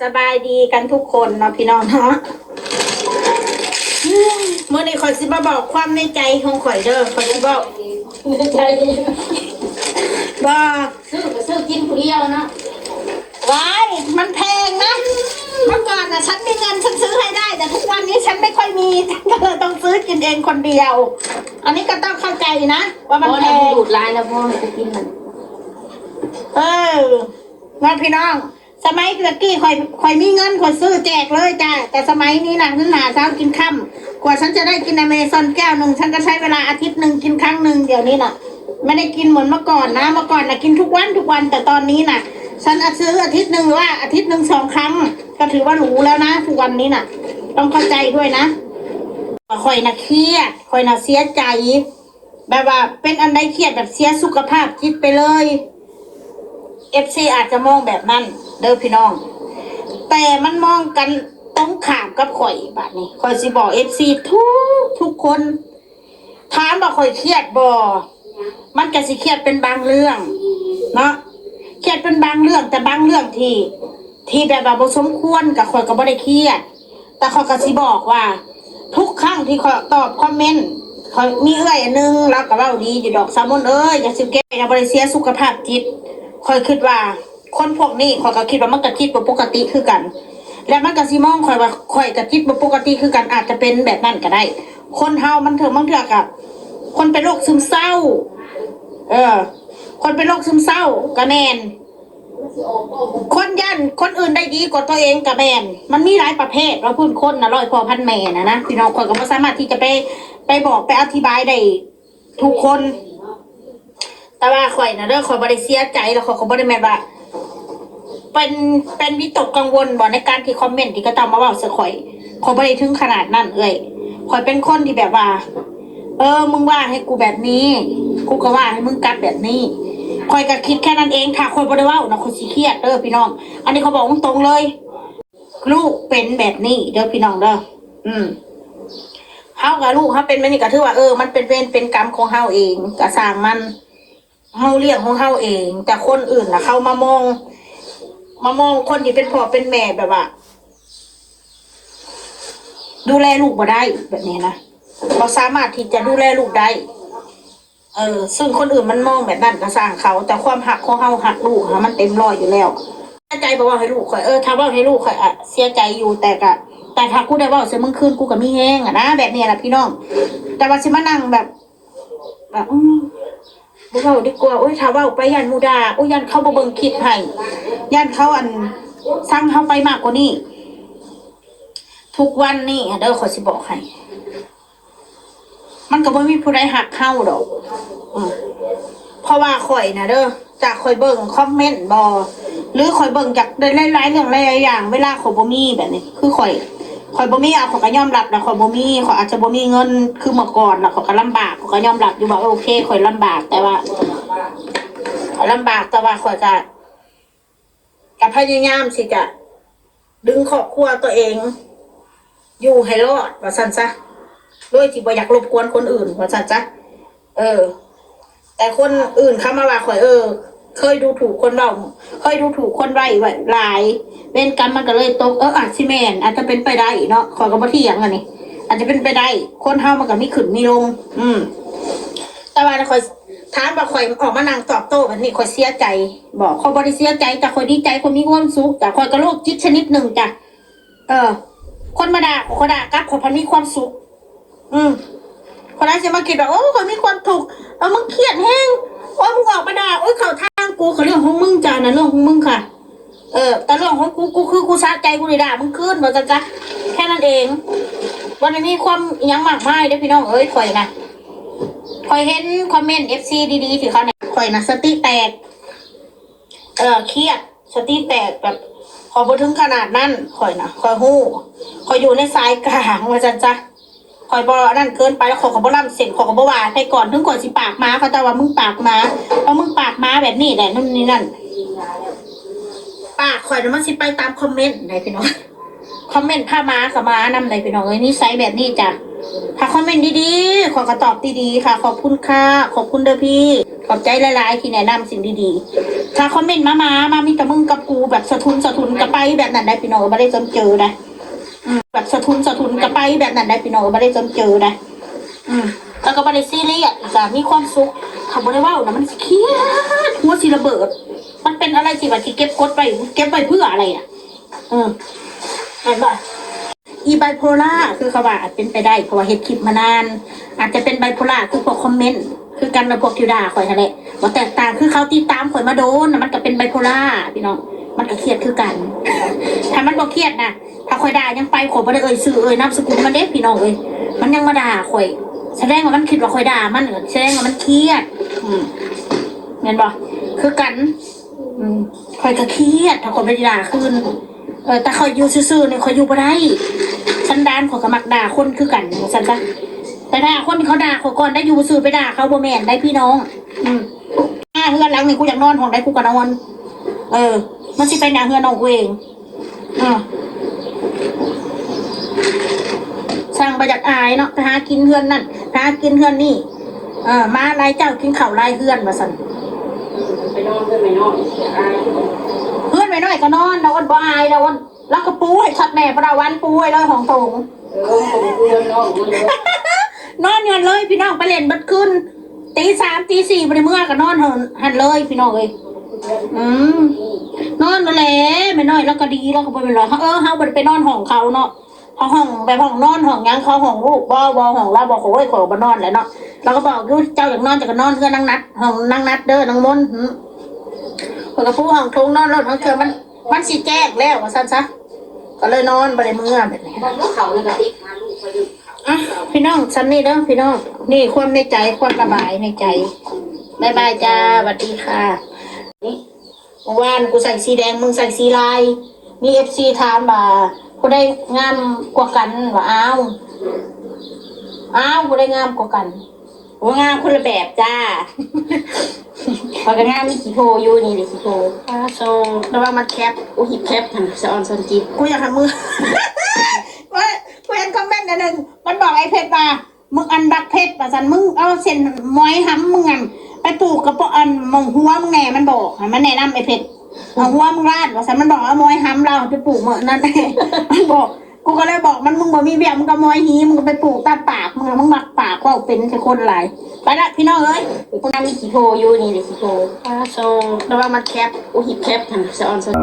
ສະບາຍດີກັນທຸກຄົນເນາະ ພີ່ນ້ອງເນາະ. ມື້ນີ້ຂ້ອຍຊິມາບອກຄວາມໃນໃຈຂອງຂ້ອຍເດີ ຂ້ອຍຊິບອກ ໃນໃຈ ບໍ່ ຊື້ກໍຊື້ກິນຜູ້ດຽວເນາະ. ວ້າຍ ມັນແພງນະ. ເມື່ອກ່ອນນະ ສັນມີເງິນ ສັນຊື້ໃຫ້ໄດ້ ແຕ່ທຸກວັນນີ້ສັນໄມ່ຄ່ອຍມີ ກໍເລີຍຕ້ອງຊື້ກິນເອງຄົນດຽວ. ອັນນີ້ກໍຕ້ອງເຂົ້າໃຈນະ ວ່າມັນແພງ. ບໍ່ໄດ້ດູດຫຼາຍແລ້ວ ພໍໃຫ້ໄປກິນມັນ. ເອີ ເນາະ ພີ່ນ້ອງ. ສະໄໝຕະກີ້ຂ້ອຍ ຂ້ອຍມີເງິນ ຂ້ອຍຊື້ແຈກເລີຍຈ້າ. ແຕ່ສະໄໝນີ້ນະ ຫາເຊົ້າກິນຄ່ຳ ກວ່າສັນຈະໄດ້ກິນອາເມຊອນແກ້ວໜຶ່ງ ສັນກໍໃຊ້ເວລາອາທິດໜຶ່ງກິນຄັ້ງໜຶ່ງ. ດຽວນີ້ນະ ໄມ່ໄດ້ກິນເໝືອນເມື່ອກ່ອນນະ. ເມື່ອກ່ອນນະກິນທຸກວັນ ທຸກວັນ ແຕ່ຕອນນີ້ນະ ສັນອາ ຊື້ອາທິດໜຶ່ງ ຫຼືວ່າອາທິດໜຶ່ງສອງຄັ້ງ ກໍຖືວ່າຫຼູແລ້ວນະ. ທຸກວັນນີ້ນະ ຕ້ອງເຂົ້າໃຈດ້ວຍນະ. ຂ້ອຍນະຄຽດ ຂ້ອຍນະເສຍໃຈ. ແບບວ່າເປັນອັນໃດຄຽດແບບເສຍສຸຂະພາບຈິດໄປເລີຍ. ເອັຟຊີອາດຈະມອງແບບນັ້ນເດີພີ່ນ້ອງ ແຕ່ມັນມອງກັນຕົງຂ້າມກັບຂ້ອຍ. ບາດນີ້ຂ້ອຍຊິບອກເອັຟຊີທຸກ ທຸກຄົນ ຖາມວ່າຂ້ອຍຄຽດບໍ່? ມັນກະຊິຄຽດເປັນບາງເລື່ອງເນາະ ຄຽດເປັນບາງເລື່ອງ ແຕ່ບາງເລື່ອງທີ່ ທີ່ແບບວ່າບໍ່ສົມຄວນ ກະຂ້ອຍກະບໍ່ໄດ້ຄຽດ. ແຕ່ຂ້ອຍກໍຊິບອກວ່າ ທຸກຄັ້ງທີ່ຂ້ອຍຕອບຄອມເມັນ ຂ້ອຍມີເອື້ອຍອັນໜຶ່ງ ລາວກໍເວົ້າດີຢູ່ດອກ ສາວມົນເອີຍ ຢ່າຊິແກ້ ຍັງບໍ່ໄດ້ເສຍສຸຂະພາບຈິດ. ຂ້ອຍຄິດວ່າຄົນພວກນີ້ ຂ້ອຍກໍຄິດວ່າມັນກໍຈິດບໍ່ປົກກະຕິຄືກັນ ແລະມັນກໍຊິມອງຂ້ອຍວ່າຂ້ອຍກໍຈິດບໍ່ປົກກະຕິຄືກັນ. ອາດຈະເປັນແບບນັ້ນກໍໄດ້. ຄົນເຮົາມັນເທື່ອ ບາງເທື່ອກໍ ຄົນເປັນໂລກຊຶມເສົ້າ ເອີ ຄົນເປັນໂລກຊຶມເສົ້າກໍແມ່ນ ຄົນຢ້ານຄົນອື່ນໄດ້ດີກວ່າຕົວເອງກໍແມ່ນ. ມັນມີຫຼາຍປະເພດເນາະ ຜູ້ຄົນນະ ຮ້ອຍພໍ່ພັນແມ່ນະນະ ພີ່ນ້ອງ. ຂ້ອຍກໍບໍ່ສາມາດທີ່ຈະໄປ ໄປບອກໄປອະທິບາຍໄດ້ທຸກຄົນ. ແຕ່ວ່າຂ້ອຍນະເດີ ຂ້ອຍບໍ່ໄດ້ເສຍໃຈ ແລ້ວຂ້ອຍກໍບໍ່ໄດ້ແມ່ນວ່າ ເປັນ ເປັນວິຕົກກັງວົນບໍ່ ໃນການທີ່ຄອມເມັນທີ່ເຂົາເຈົ້າມາເວົ້າໃສ່ຂ້ອຍ. ຂ້ອຍບໍ່ໄດ້ເຖິງຂະໜາດນັ້ນເອື້ອຍ. ຂ້ອຍເປັນຄົນທີ່ແບບວ່າ ເອີ ມຶງວ່າໃຫ້ກູແບບນີ້ ກູກໍວ່າໃຫ້ມຶງກັບແບບນີ້. ຂ້ອຍກໍຄິດແຄ່ນັ້ນເອງ. ຖ້າຂ້ອຍບໍ່ໄດ້ເວົ້ານະ ຂ້ອຍຊິຄຽດເດີພີ່ນ້ອງ. ອັນນີ້ຂ້ອຍບອກຕົງໆເລີຍ. ລູກເປັນແບບນີ້ເດີພີ່ນ້ອງເດີ. ອືມ ເຮົາກັບລູກເຮົາເປັນແບບນີ້ກໍຖືວ່າ ເອີ ມັນເປັນເວນເປັນກຳຂອງເຮົາເອງ ກໍຊ່າງມັນ. ເຮົາລ້ຽງຂອງເຮົາເອງ ແຕ່ຄົນອື່ນນະ ເຂົາມາມອງ ມາມອງຄົນທີ່ເປັນພໍ່ເປັນແມ່ແບບວ່າ ດູແລລູກບໍ່ໄດ້ແບບນີ້ນະ ບໍ່ສາມາດທີ່ຈະດູແລລູກໄດ້. ເອີ ຊຶ່ງຄົນອື່ນມັນມອງແບບນັ້ນກໍຊ່າງເຂົາ ແຕ່ຄວາມຮັກຂອງເຮົາ ຮັກລູກຫັ້ນ ມັນເຕັມຮ້ອຍຢູ່ແລ້ວ. ເສຍໃຈບໍ່ເວົ້າໃຫ້ລູກຂ້ອຍ ເອີ ຖ້າເວົ້າໃຫ້ລູກຂ້ອຍອະເສຍໃຈຢູ່ ແຕ່ກະ ແຕ່ຖ້າກູໄດ້ເວົ້າໃສ່ມຶງຄືນ ກູກໍມີແຮງຫັ້ນນະ ແບບນີ້ລະພີ່ນ້ອງ. ແຕ່ວ່າຊິມານັ່ງແບບ ແບບ ອືມ ບໍ່ເວົ້າດີກວ່າ ໂອ້ຍ ຖ້າເວົ້າໄປຢ້ານໝູ່ດ່າ ໂອ້ຍ ຢ້ານເຂົາບໍ່ເບິ່ງຄລິບໃຫ້ ຢ້ານເຂົາ ອັນ ຊັງເຮົາໄປມາກກວ່ານີ້. ທຸກວັນນີ້ເດີ ຂ້ອຍຊິບອກໃຫ້ ມັນກໍບໍ່ມີຜູ້ໃດຮັກເຮົາດອກ. ອືມ ເພາະວ່າຂ້ອຍນະເດີ ຈາກຂ້ອຍເບິ່ງຄອມເມັນບໍ ຫຼືຂ້ອຍເບິ່ງຈາກຫຼາຍໆເລື່ອງຫຼາຍໆຢ່າງ ເວລາຂ້ອຍບໍ່ມີແບບນີ້ ຄືຂ້ອຍ ຂ້ອຍບໍ່ມີ ເອົາ ຂ້ອຍກໍຍອມຮັບແຫຼະ ຂ້ອຍບໍ່ມີ ຂ້ອຍອາດຈະບໍ່ມີເງິນຄືເມື່ອກ່ອນ ແລ້ວຂ້ອຍກໍລຳບາກ ຂ້ອຍກໍຍອມຮັບຢູ່ວ່າ ເອີ ໂອເຄ ຂ້ອຍລຳບາກ ແຕ່ວ່າ ຂ້ອຍລຳບາກ ແຕ່ວ່າຂ້ອຍກໍ ກໍພະຍາຍາມທີ່ຈະດຶງຄອບຄົວຕົວເອງຢູ່ໃຫ້ລອດ ວ່າຊັ້ນຊະ ໂດຍທີ່ບໍ່ຢາກລົບກວນຄົນອື່ນ ວ່າຊັ້ນຊະ. ເອີ ແຕ່ຄົນອື່ນເຂົາມາວ່າຂ້ອຍ ເອີ ເຄີຍດູຖູກຄົນເວົ້າ ເຄີຍດູຖູກຄົນໄວໄວ້ຫຼາຍ ເວນກຳມັນກໍເລີຍຕົກ. ເອີ ອາດຊິແມ່ນ ອາດຈະເປັນໄປໄດ້ເນາະ ຂ້ອຍກໍບໍ່ຖຽງອັນນີ້ ອາດຈະເປັນໄປໄດ້. ຄົນເຮົາມັນກໍມີຂຶ້ນມີລົງ ອືມ ແຕ່ວ່າຂ້ອຍ ຖາມວ່າຂ້ອຍອອກມານັ່ງຕອບໂຕ້ແບບນີ້ ຂ້ອຍເສຍໃຈບໍ່? ຂ້ອຍບໍ່ໄດ້ເສຍໃຈ ແຕ່ຂ້ອຍດີໃຈ ຂ້ອຍມີຄວາມສຸກ ແຕ່ຂ້ອຍກໍໂລກຈິດຊະນິດໜຶ່ງຈ້ະ. ເອີ ຄົນມາດ່າ ຂ້ອຍກໍດ່າກັບ ຂ້ອຍພັດມີຄວາມສຸກ. ອືມ ຄົນອາດຊິມາຄິດວ່າ ໂອ້ ຂ້ອຍມີຄວາມທຸກ ເອີ ມຶງຄຽດແຮງ ໂອ້ຍ ມຶງອອກມາດ່າ ໂອ້ຍ ເຂົ້າທາງກູ ກໍເລື່ອງຂອງມຶງຈ້ະ ອັນນັ້ນເລື່ອງຂອງມຶງຄ່ະ. ເອີ ແຕ່ເລື່ອງຂອງກູ ກູຄືກູສະໃຈ ກູໄດ້ດ່າມຶງຄືນ ວ່າຊັ້ນຊະ ແຄ່ນັ້ນເອງ. ບໍ່ໄດ້ມີຄວາມອີ່ຫຍັງມາກມາຍເດ້ພີ່ນ້ອງເອີຍ. ຂ້ອຍນະ ຂ້ອຍເຫັນຄອມເມັນເອັຟຊີດີໆ ທີ່ເຂົາແນະ ຂ້ອຍນະສະຕິແຕກ ເອີ ຄຽດ ສະຕິແຕກ ແບບ ຂ້ອຍບໍ່ເຖິງຂະໜາດນັ້ນ ຂ້ອຍນະ ຂ້ອຍຮູ້ ຂ້ອຍຢູ່ໃນສາຍກາງ ວ່າຊັ້ນຊະ. ຂ້ອຍບໍ່ອັນນັ້ນເກີນໄປ ແລ້ວຂ້ອຍກໍບໍ່ລ້ຳເສັ້ນ ຂ້ອຍກໍບໍ່ວ່າໃຜກ່ອນ. ເຖິງຂ້ອຍຊິປາກໝາ ເຂົາເຈົ້າວ່າ ມຶງປາກໝາ ເພາະມຶງປາກໝາແບບນີ້ແຫຼະ ນັ້ນນີ້ນັ້ນ. ປາກຂ້ອຍນະ ມັນຊິໄປຕາມຄອມເມັນໃດ໋ພີ່ນ້ອງ ຄອມເມັນພາໝາກໍໝານຳໃດ໋ພີ່ນ້ອງເອີຍ. ນິໄສແບບນີ້ຈ້ະ ຖ້າຄອມເມັນດີໆ ຂ້ອຍກໍຕອບດີໆ ຄ່ະ ຂອບຄຸນຄ່ະ ຂອບຄຸນເດີພີ່ ຂອບໃຈຫຼາຍໆ ທີ່ແນະນຳສິ່ງດີໆ. ຖ້າຄອມເມັນມາໆ ມາມີແຕ່ມຶງກັບກູ ແບບສະທຶນສະທຸນ ກໍໄປແບບນັ້ນໄດ໋ພີ່ນ້ອງ ບໍ່ໄດ້ສົນເຈີໄດ໋. ອືມ ແບບສະທຸນສະທຸນກໍໄປແບບນັ້ນໄດ໋ພີ່ນ້ອງ ບໍ່ໄດ້ສົນເຈີໄດ໋. ອືມ ແລ້ວກໍບໍ່ໄດ້ຊີຣຽສອີກ ກໍມີຄວາມສຸກ. ຖ້າບໍ່ໄດ້ເວົ້ານະ ມັນຊິຄຽດ ຫົວຊິລະເບີດ. ມັນເປັນອະໄລທີ່ວ່າຊິເກັບກົດໄວ້ ເກັບໄວ້ເພື່ອອະໄລນະ? ເອີ ແມ່ນບໍ່? ອີໄບໂພລາ ຄືເຂົາວ່າອາດເປັນໄປໄດ້ ເພາະວ່າເຮັດຄລິບມານານ ອາດຈະເປັນໄບໂພລາຄືພວກຄອມເມັນ ຄືກັນກັບພວກທີ່ດ່າຂ້ອຍຫັ້ນແຫຼະ. ບໍ່ແຕກຕ່າງ ຄືເຂົາຕິດຕາມຂ້ອຍມາດົນນະ ມັນກໍເປັນໄບໂພລາພີ່ນ້ອງ ມັນກໍຄຽດຄືກັນ. ຖ້າມັນບໍ່ຄຽດນະ ຖ້າຂ້ອຍດ່າຍັງໄປ ຂ້ອຍບໍ່ໄດ້ເອີ່ຍຊື່ເອີ່ຍນາມສະກຸນມັນເດ້ພີ່ນ້ອງເອີຍ ມັນຍັງມາດ່າຂ້ອຍ ສະແດງວ່າມັນຄິດວ່າຂ້ອຍດ່າມັນ ສະແດງວ່າມັນຄຽດ. ອືມ ແມ່ນບໍ່? ຄືກັນ. ອືມ ຂ້ອຍກໍຄຽດ ຖ້າຂ້ອຍໄປດ່າຄືນ. ເອີ ແຕ່ຂ້ອຍຢູ່ຊື່ໆນີ້ ຂ້ອຍຢູ່ບໍ່ໄດ້. ສັນດານຂ້ອຍກໍມັກດ່າຄົນຄືກັນ ວ່າຊັ້ນຊະ. ໄປດ່າຄົນທີ່ເຂົາດ່າຂ້ອຍກ່ອນໄດ້ ຢູ່ຊື່ໄປດ່າເຂົາ ບໍ່ແມ່ນໄດ໋ພີ່ນ້ອງ. ອືມ ໜ້າເຮືອນຫຼັງນີ້ ກູຢາກນອນຫ້ອງໃດກູກໍນອນ. ເອີ ມັນຊິໄປໜ້າເຮືອນນ້ອງກູເອງ. ເອີ ຊ່າງບໍ່ຢາກອາຍເນາະ ໄປຫາກິນເຮືອນນັ້ນ ໄປຫາກິນເຮືອນນີ້. ເອີ ມາຫຼາຍເຈົ້າກິນເຂົ້າຫຼາຍເຮືອນວ່າຊັ້ນ. ໄປນອນເຮືອນແມ່ນ້ອຍ ອາຍ ເຮືອນແມ່ນ້ອຍກໍນອນ ລາວບໍ່ອາຍ ລາວ ລາວກໍປູໃຫ້ຄັກແນ່ ພະລາວັນປູໃຫ້ເລີຍຫ້ອງໂຖງ. ເອີ ຫ້ອງໂຖງເຮືອນນ້ອງ ນອນຢູ່ຫັ້ນເລີຍ ພີ່ນ້ອງ ໄປຫຼິ້ນເບິດຄືນ. ຕີສາມຕີສີ່ບໍ່ໄດ້ເມືອກໍນອນຫັ້ນ ຫັ້ນເລີຍພີ່ນ້ອງເອີຍ. ອືມ ນອນນັ້ນແຫຼະ ແມ່ນ້ອຍລາວກໍດີ ລາວກໍບໍ່ແມ່ນວ່າ ເອີ ເຮົາບໍ່ໄດ້ໄປນອນຫ້ອງເຂົາເນາະ ເຮົາຫ້ອງແບບຫ້ອງນອນຫ້ອງຫຍັງ ເຂົາຫ້ອງລູກ ບໍ່ ບໍ່ ຫ້ອງລາວບໍ່. ໂອ້ຍ ຂ້ອຍບໍ່ນອນແຫຼະເນາະ. ລາວກໍບອກຢູ່ ເຈົ້າຢາກນອນເຈົ້າກໍນອນເຮືອນນາງນັດ ຫ້ອງນາງນັດເດີ ນາງມົນ. ຫື ຂ້ອຍກໍປູຫ້ອງໂຖງນອນໂລດ ຫາເທື່ອມັນ ມັນຊິແຈ້ງແລ້ວວ່າຊັ້ນຊະ ກໍເລີຍນອນ ບໍ່ໄດ້ເມືອແບບນີ້. ເບິ່ງເຂົານີ້ກໍຕິດຫາລູກໄປຢູ່. ອ່ະ ພີ່ນ້ອງ ສ່ຳນີ້ເດີພີ່ນ້ອງ ນີ້ຄວາມໃນໃຈ ຄວາມລະບາຍໃນໃຈ. ບາຍບາຍຈ້າ ຫວັດດີຄ່ະ. ນີ້ ເມື່ອວານກູໃສ່ສີແດງ ມຶງໃສ່ສີລາຍ ມີເອັຟຊີຖາມວ່າ ຜູ້ໃດງາມກວ່າກັນ ວ່າ ອ້າວ ອ້າວ ຜູ້ໃດງາມກວ່າກັນ? ໂອ້ ງາມຄົນລະແບບຈ້າ. ຂ້ອຍກໍງາມມີຂີ້ໂພຢູ່ ນີ້ເດຂີ້ໂພ. ອາ ໂຊ ລະວັງມັນແຄບ ໂອ້ ຫີບແຄບຫັ້ນ ສະອອນຊອນຈິດ. ກູຢາກໃຫ້ມຶງ ເວີຍ ກູເຫັນຄອມເມັນອັນໜຶ່ງ ມັນບອກໄອ້ເພັດວ່າ ມຶງອັນບັກເພັດວ່າຊັ້ນ ມຶງເອົາເສັ້ນມອຍຫຳມຶງຫັ້ນໄປປູກກະເປາະອັນໝ່ອງຫົວມຶງແດ່ ມັນບອກ ໃຫ້ມັນແນະນຳໄອ້ເພັດ ເອົາຫົວມຶງລາດວ່າຊັ້ນ ມັນບອກເອົາມອຍຫຳລາວໄປປູກມື້ນັ້ນ ມັນບອກ. ກູກໍເລີຍບອກມັນ ມຶງບໍ່ມີວຽກ ມຶງກໍມອຍຫີ ມຶງກໍໄປປູກຕາມປາກ ມຶງ ມຶງມັກປາກເວົ້າເປັນໃສ່ຄົນຫຼາຍ. ໄປລະພີ່ນ້ອງເອີຍ ງາມມີຂີ້ໂພຢູ່ ນີ້ເດຂີ້ໂພ. ອາ ໂຊ ລະວັງມັນແຄບ ໂອ້ ຫີບແຄບຫັ້ນ ສະອອນຊອນ